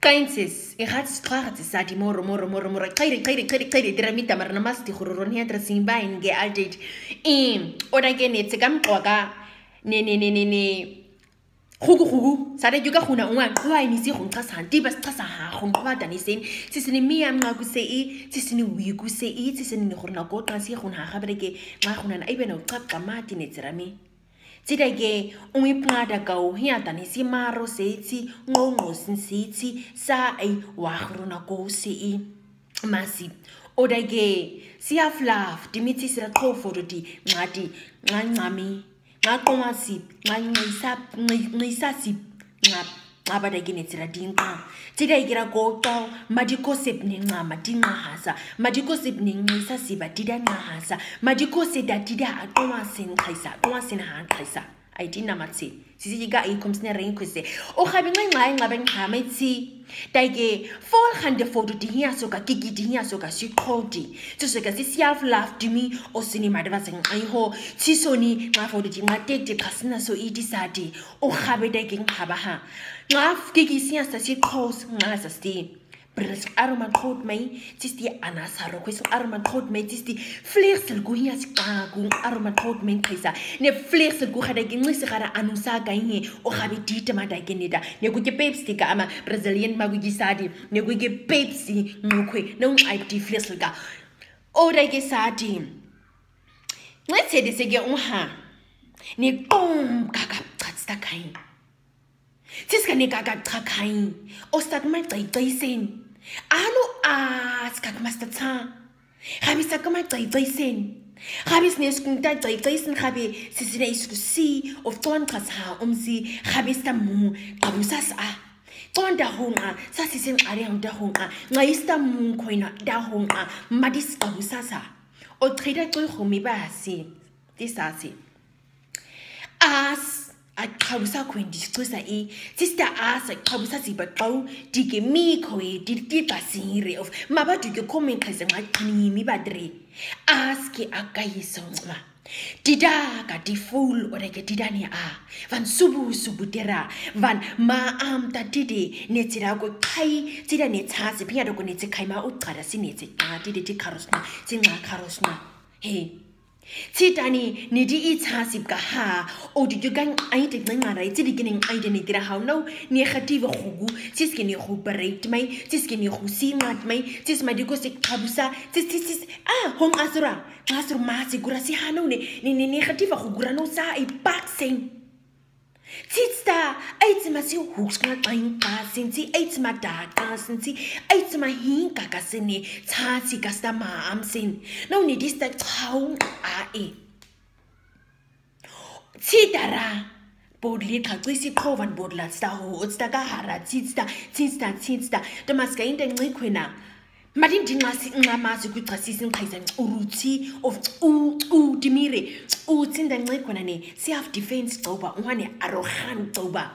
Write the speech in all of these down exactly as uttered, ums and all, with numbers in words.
Kainses, ihat strahat sadi moro, moro, moro, moro. Kairi, kairi, kairi, kairi, dira mita marna masti hururun hia dira simba in ge aldate. Im, ora ge ne tse kam kwa ka. Ne, ne, ne, ne, ne. Hugu, hugu. Sare juga huna unga. Kwa ini si hun kasa. Tiba kasa ha. Hun kwa tani sen. Sisini mi am nga ku se i. Sisini wi ku se i. Sisini ni hurna kota si hun ha. Habre ke. Nga huna na ibe na utsap kamati ne tsirami. Tsidai ke, ungipngada kau, hiata ni si maro seitsi, ngongo sin seitsi, sa ai wahuru na ko sei. Masi. Odai ke, si aflaf, ti mitsi sira kofo ti, ngati, nga ngami, nga kongasi, nga ngisa, ngi-, ngisasi, nga Ngaba dai kene tsira dinga. Tida ikira kota, madi kosep ni nga, madi nga hasa. Madi kosep ni nga sa siba, tida nga hasa. Madi kose da tida a koma sen kaisa, koma sen han kaisa. Ai tina matse. Sisi iga i kom sne rein kwese. O habi nga nga nga ben ha metsi. Dai ke, four hundred foto ti hia soka, kiki ti hia soka, si koti. So soka, si si half laugh to me, o sini madava sen ai ho. Si soni, nga foto ti nga tek ti kasina so iti sati. O habi dai ke nga haba ha. Nga fkiki siña sa si kos, nga sa si. Bril sin aroma kot mai, tisti ana sa ro kwes aroma kot mai, tisti fleksel ku hiña si ka ku aroma kot mai kaisa. Ne fleksel ku hada ki ngisi hada anu sa ka inye, o habi tita ma dai ke neda. Ne ku ke peps ti ka ama Brazilian ma ku ki sadi, ne ku ke peps ti ngukwe, ne un ai ti fleksel ka. O dai ke sadi. Nge se de se ke un ha. Ne kom kaka tsatsta kai. Tiska ne kaka tsakain. O stak ma tsai tsai sen. Anu a stak ma sta tsa. Habi stak ma tsai tsai sen. Habi sne skun ta tsai tsai sen habi sisine isku si. Of tsoan kas ha um si. Habi sta mu. Kabu sas a. Tsoan da hong a. Sa sisen are hong da hong a. Nga ista mu koina da hong a. Madis kabu sas a. O tsida tsoi humi ba si. Tisasi. As, a kabusa kwendi sikusa i, sista as, a kabusa si ba kau, dike mi ko e, di, di ba sire of, ma ba duke komen kaisa nga kani mi ba dre. As ke a kai songma. Dida ka di full ora ke dida ne a. Van subu subu tera, van ma am ta dide, ne tira ko kai, tira ne tsa si, pia doko ne tse kai ma u kara si ne tse ka, dide di karosna, si nga karosna. He. Titani, ni di i tsasip ka ha, o di di kan ai te ngai ngarai, ti di kene ai te ni tira hau nau, ni hati va hugu, tis kene hu barait mai, tis kene hu singat mai, tis ma di ko sik kabusa, tis, tis, tis, ah, hong asura, asur ma si gura si ha nau ne, ni, ni, ni hati va hugu ra nau sa i pak seng. Titsta, aitsima si huks nga kain kasin, ti aitsima da kasin, ti aitsima hin kakasin ni, tati kasta ma amsin. Nau ni dista tsaung a e. Titara, bodli kakwisi kovan bodla tsta ho, tsta ka hara, titsta, titsta, titsta. Tamaska inte ngikwena. Madin di ngasi, ngamasi ku tsasisi nkaisa uruti of u, u, dimire, u, tinda ngikwena ne, self defense tsoba, wane arohan tsoba.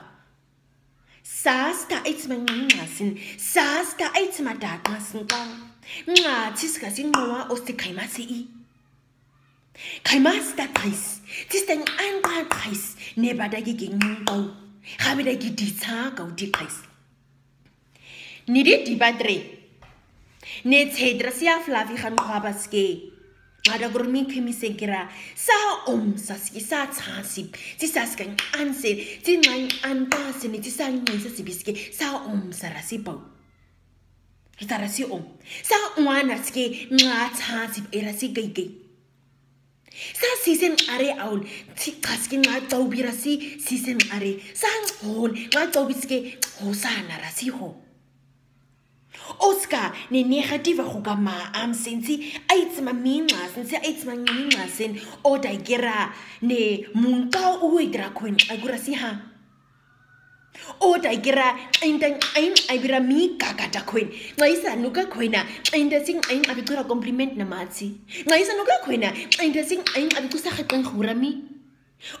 Sasta aitsima ngingasin, sasta aitsima daqasin ka. Nga tiska si ngoa osti kaimasi i. Kaimasi da kais, tista ngan ka kais, ne ba da ki ki ngau. Habi da ki di tsa kau di kais. Ni di di ba dre. Ne tse dra si aflafi han kwa baske. Ada gurmi kemi se kira. Sa om sa ski sa tsa sip. Si sa ska ngan se. Si ngan an ta se ni si sa ngan sa si biske. Sa om sa ra si pau. Sa ra si om. Sa wan ra ski nga tsa sip era si kai kai. Sa sisen are aun, ti kaski nga tau bira si, sisen are, sa hon, nga tau biske, ho sa na ra si ho. Oska, ne negativa huga ma am sensi, aitsima minga sensi, aitsima minga sen, o dai gera, ne munka ui dra kuen, agura si ha. O dai gera, ainda, ain, ai bira mi kaka da kuen. Ngaisa nuka kuena, ainda sing, ain, abi kura compliment na matsi. Ngaisa nuka kuena, ainda sing, ain, abi kusa hatan hurami.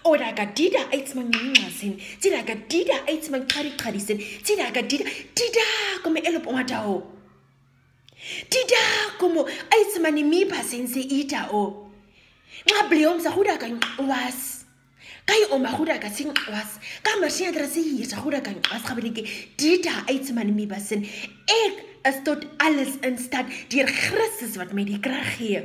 O da ka dida, aitsima ngasen. Dida ka dida, aitsima kari kari sen. Dida ka dida, dida, kome elop o matao. Dida, komo, aitsima ni mi pa sensi ita o. Nga bleom sa huda ka was. Kai oma gudaka sin was, kamar siña dra si hier sa gudaka was gabeliki, dita aitseman mibasin. Ek is tot alles in staat deur Christus wat mi die krag gee.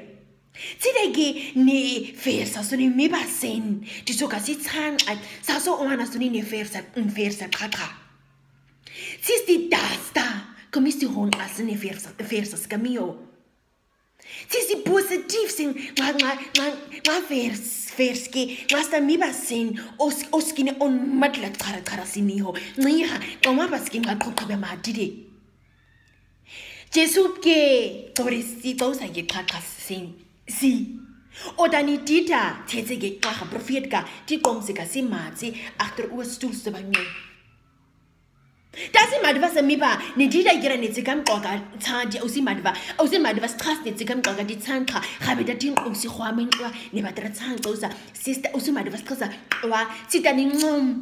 Tsidege ne versa suni mibasin. Di so kasi tsan at, sa so oana suni ne versa, in versa kaka. Tsis di dasta, kamisti hon as ne versa, versa skamio. Tsis di positief sin, nga, nga, nga, nga vers, verski, nga sta mibasin, os, oskine on matla kara, kara siniho. Ngiha, kama baskin nga kuka be matide. Jesu ke, tori si, tori sa ke kaka sin, si. O dani dita, tetse ke kaka profeet ka, ti kom se ka si matsi, achter uwe stoel se banyo. Tasi madva sa miba, ne dita gira ne tsikam koka, tsanti, usi madva, usi madva stras ne tsikam koka, di tsanka, gabe da tin usi khwamen kwa, ne batra tsanka usa, sister, usi madva stras kwa, sita ni ngom.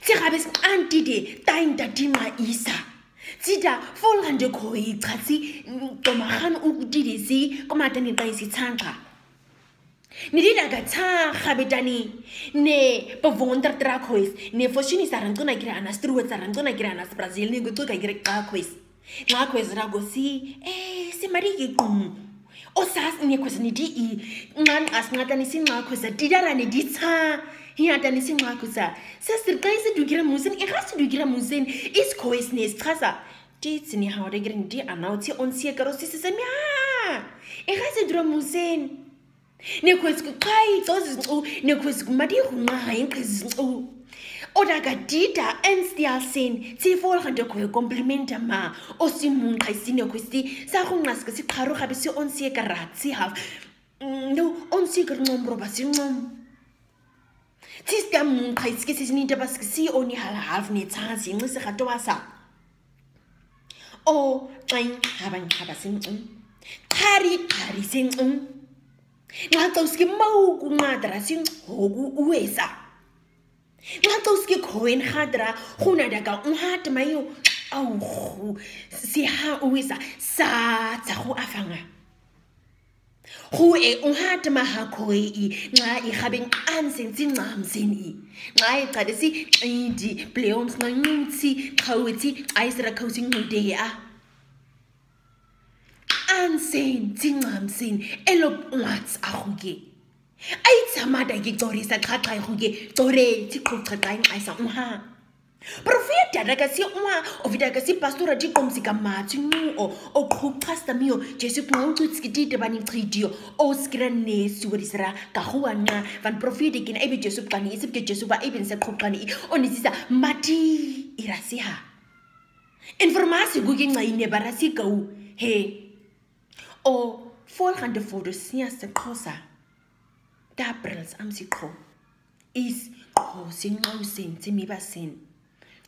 Tsi gabe s-, anti de, tain da tima isa. Tsi da, folgende koi, tsi, mm, tomahan u didi si, koma tani tain si tsanka. Ni dida ga tsa gabe dani, ne bewonder dra kois, ne foshini saran tuna gira anas, truwe saran tuna gira anas Brazil, ne gutu ga gira ga kois. Nga kwezi ra gosi, eh, si mari ki kum. O sas ni kwezi ni di i, ngan as nga tani si nga kwezi, di dara ni di tsa, hi nga tani si nga kwezi. Sa sir kai si dugira musin, i gas dugira musin, is kwezi ni strasa. Di tsi ni ha ore girin di anau tsi on si e karo si si si mi ha. I gas dura musin. Ne kwezi ku kai, so zi, u, ne kwezi ku madi ku nga ha, in kwezi, u. Oda ga dida, en stia sin, tsi folgende kwe komplimenta ma, o si mun kai si ne kwezi, sa ku ngas ka si karu gabe si on si e kara tsi haf. Mm, no, on si e kara nombro ba si nom. Tsi stia mun kai si ke si ni da ba si o ni hal haf ne tsa si, ngi si ga to ba sa. O, tsain, haban, haba sin, mm. Kari, kari sin, mm. Nga tauski mau ku nga dra sin hogu uesa. Nga tauski koen hadra, kuna daga un hat mayo. Au, hu, si ha uesa, sa, sa hu afanga. Hu e un hat ma ha koi i, nga i haben ansen sin nga hamsen i. Nga i kade si, i di, pleons nga nyun si, kawit si, ai sra kawit si ngun de a. Ansen, tsi ngamsen, elop ngwats a huge. Ai tsamada gi tsore sa kaka huge, tsore, tsi kutsa kai ngai sa uha. Profeta daga si uha, o vida ga si pastora di kom si ka matsi nu o, o kutsa sta mio, Jesu kutsa ki di de bani tridio, o skira ne si wadi sra, ka huwa nga, van profeta kin ebe Jesu kani, isip ke Jesu ba eben se kutsa ni, o ni sisa, mati, ira si ha. Informasi gugi ngai ne bara si kau, he. O, folgende foto sia se kosa. Da brils am si ko. Is ko sin ngau sin, si mi ba sin.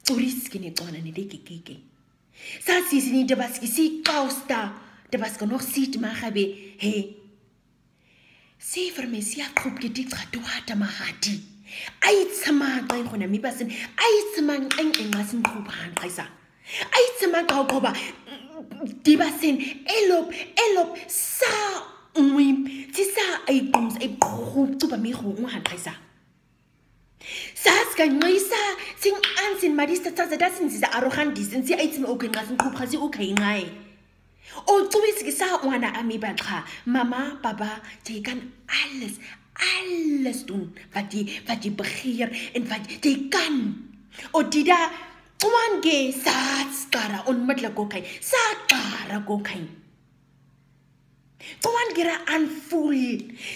Turiski ni tsona ni deki kiki. Sa si si ni de baski si kausta. De baski nog si te ma gabe. He. Si vermesi a kop ke dik tra tuata ma hati. Ai tsama kai kona mi ba sin. Ai tsama kai en ma sin kop han kaisa. Ai tsama kau koba, di ba sen, elop, elop, sa, uim, si sa, ai kums, ai khup, tuba mi khu, un han kaisa. Sa ska ngai sa, sin an sin madista sa sa da sin si sa arogan di sin si ai tsama okay ngai sin khup kasi okay ngai. O tubi si sa wana ami ba ka, mama, papa, te kan alles, alles tun, wat die, wat die begeer en wat die kan. O dida, Wan ge sa skara on matla kokai, sa kara kokai. Wan gera an ful.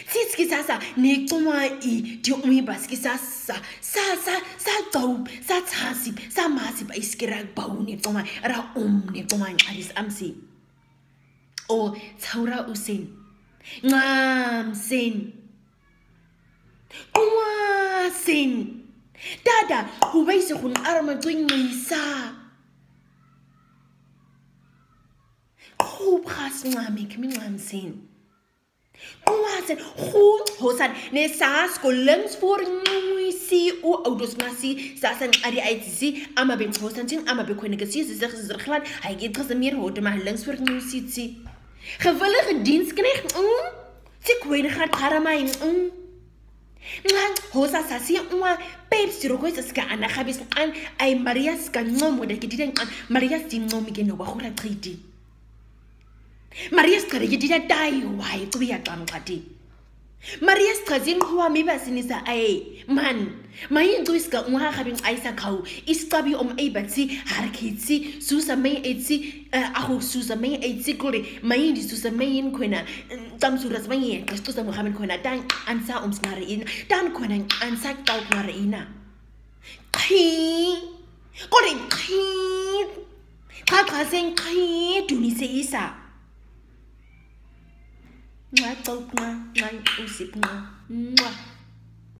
Siski sasa, ne toma i, ti umi baski sasa, sa, sa, sa tau, sa tsasip, sa masip, iskira bau ne toma, ra um ne toma, aris amsi. O, tsaura usen. Ngam sen. Kuwa sen. Dada, hubai se hun arma tuin ngisa. Khub khas ngami kmi ngam sen. Kuwa sen, khub hosan, ne sas ko lengs for ngui si u audos ngasi, sasan ari aiti si, ama ben hosan sin, ama ben kwene kasi, si zek zek khlan, hai git khas mir hot ma lengs for ngui si si. Gewillige dienstknecht, mm? Si kwene gaat karama in, mm? Nxa hosa sasi nwa pepsi rokoisa sika ana khabis nqan ai Maria sika ncomo da kidida nqan Maria si ncomi ke no bahura qidi. Maria sika da kidida tai wai kubi ya qam qadi. Maria sika zin kuwa mi ba sinisa ai man. Mayin kubi sika nwa khabin aisa kau. Isqabi om ai batsi harkitsi susa mai etsi. Aho susa mai etsi kore mayin di susa mayin kwena. Tam suras mayin kastusa Muhammad kwena tan ansa om snara ina tan kwena ansa kau snara ina. Qhi. Kore qhi. Qha qha sen qhi tunise isa. Nxa kau nxa nxa usip nxa nxa.